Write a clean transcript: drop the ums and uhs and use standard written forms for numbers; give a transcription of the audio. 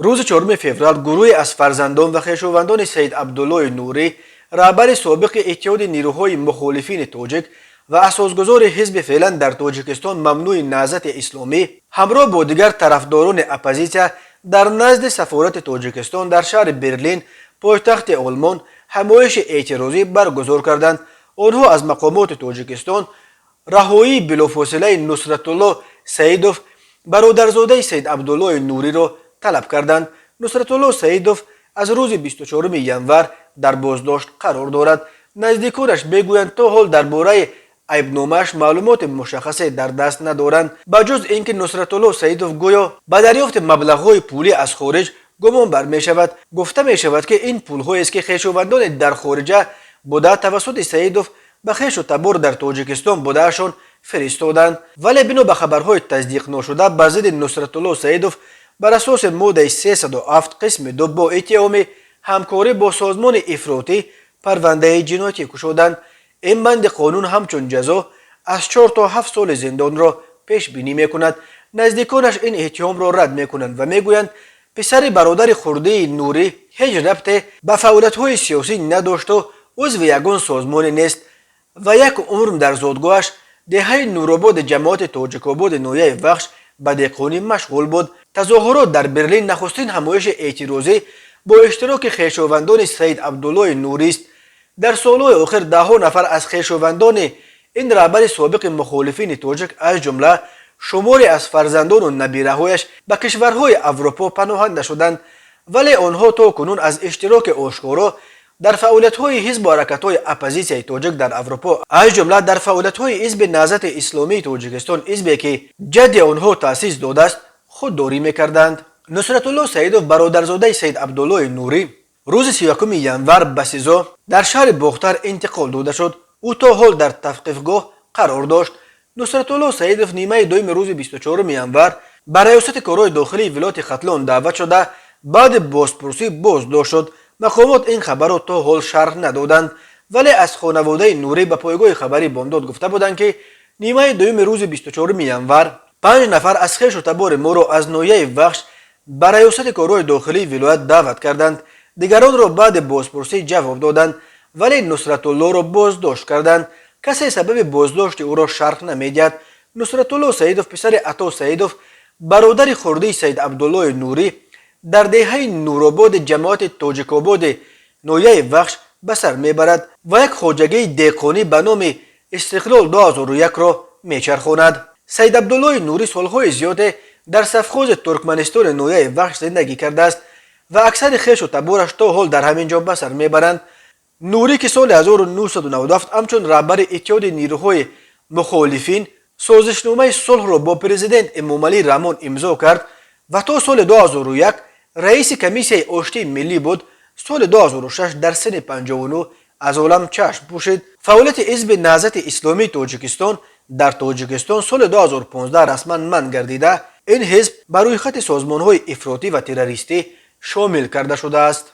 Рӯзи 4 феврал гурӯҳе аз фарзандон ва хешовандони Саид Абдуллои Нурӣ, раҳбари собиқи Иттиҳоди нирӯҳои мухолифини тоҷик ва асосгузори ҳизби феълан дар Тоҷикистон мамнӯи Наҳзати Исломӣ, ҳамроҳ бо дигар тарафдорони оппозитсия дар назди сафорати Тоҷикистон дар шаҳри Берлин, пойтахти Олмон, ҳамоиши эътирозӣ баргузор карданд. Онҳо аз мақомоти Тоҷикистон раҳоии билофосилаи Нусратулло Саидов, бародарзодаи Саид Абдуллои Нуриро талаб карданд. Нусратулло Саидов аз рӯзи 24 январ дар боздошт қарор дорад. Наздиконаш мегӯянд, то ҳол дар бораи айбномааш маълумоти мушаххасе дар даст надоранд, ба ҷуз ин ки Нусратулло Саидов гӯё ба дарёфти маблағҳои пулӣ аз хориҷ гумон бар мешавад. Гуфта мешавад, ки ин пулҳоест, ки хешовандони дар хориҷа буда тавассути Саидов ба хешу табор дар Тоҷикистон будаашон фиристоданд. Вале бино ба хабарҳои тасдиқношуда, бар зидди Нусратулло Саидов бар асоси моддаи 307 қисми 2 бо иттиҳоми ҳамкорӣ бо созмони ифротӣ парвандаи ҷиноятӣ кушоданд. Ин банди қонун ҳамчун ҷазо аз 4 то 7 соли зиндонро пешбинӣ мекунад. Наздиконаш ин иттиҳомро рад мекунанд ва мегӯянд, писари бародари хурдии Нурӣ ҳеҷ рабте ба фаъолиятҳои сиёсӣ надошту узви ягон созмоне нест ва як умр дар зодгоҳаш, деҳаи Нурободи ҷамоати Тоҷикободи ноҳияи Вахш, ба деҳқонӣ машғул буд. Тазоҳурот дар Берлин нахустин ҳамоиши эътирозӣ бо иштироки хешовандони Саид Абдуллои Нурист. Дар солҳои охир даҳҳо нафар аз хешовандони ин раҳбари собиқи мухолифини тоҷик, аз ҷумла шуморе аз фарзандону набираҳояш, ба кишварҳои Аврупо паноҳанда шуданд, вале онҳо то кунун аз иштироки ошкоро дар фаъолиятҳои ҳизбу ҳаракатҳои оппозитсияи тоҷик дар Аврупо, аз ҷумла дар фаъолиятҳои Ҳизби Наҳзати Исломии Тоҷикистон, ҳизбе ки ҷадди онҳо таъсис додааст, худдорӣ мекарданд. Нусратулло Саидов, бародарзодаи Саид Абдуллои Нурӣ, рӯзи 31 январ ба СИЗО дар шаҳри Бохтар интиқол дода шуд. Ӯ то ҳол дар тавқифгоҳ қарор дошт. Нусратулло Саидов нимаи дуюми рӯзи 24 январ ба Раёсати корҳои дохилии вилояти Хатлон даъват шуда, баъди бозпурсӣ боздошт шуд. Мақомот ин хабарро то ҳол шарҳ надоданд, вале аз хонаводаи Нурӣ ба пойгоҳи хабарии Бомдод гуфта буданд, ки нимаи дуюми рӯзи 24 январ панҷ нафар аз хешу табори моро аз ноҳияи Вахш ба Раёсати корҳои дохилии вилоят даъват карданд. Дигаронро баъди бозпурсӣ ҷавоб доданд, вале Нусратуллоро боздошт карданд. Касе сабаби боздошти ӯро шарҳ намедиҳад. Нусратулло Саидов, писари Ато Саидов, бародари хурдии Саид Абдуллои Нурӣ, дар деҳаи Нурободи ҷамоати Тоҷикободи ноҳияи Вахш ба сар мебарад ва як хоҷагии деҳқонӣ ба номи Истиқлол 2001-ро мечархонад. Саид Абдуллои Нурӣ солҳои зиёде дар совхози Туркманистони ноҳияи Вахш зиндагӣ кардааст ва аксари хешу табораш то ҳол дар ҳамин ҷо ба сар мебаранд. Нурӣ, ки соли 1997 ҳамчун раҳбари Иттиҳоди нирӯҳои мухолифин созишномаи сулҳро бо президент Эмомалӣ Раҳмон имзо кард ва то соли 2001 раиси Комиссияи оштии миллӣ буд, соли 2006 дар синни 59 аз олам чашм пӯшид. Фаъолияти Ҳизби Наҳзати Исломии Тоҷикистон дар Тоҷикистон соли 2015 расман манъ гардида, ин ҳизб ба рӯйхати созмонҳои ифротӣ ва террористӣ шомил карда шудааст.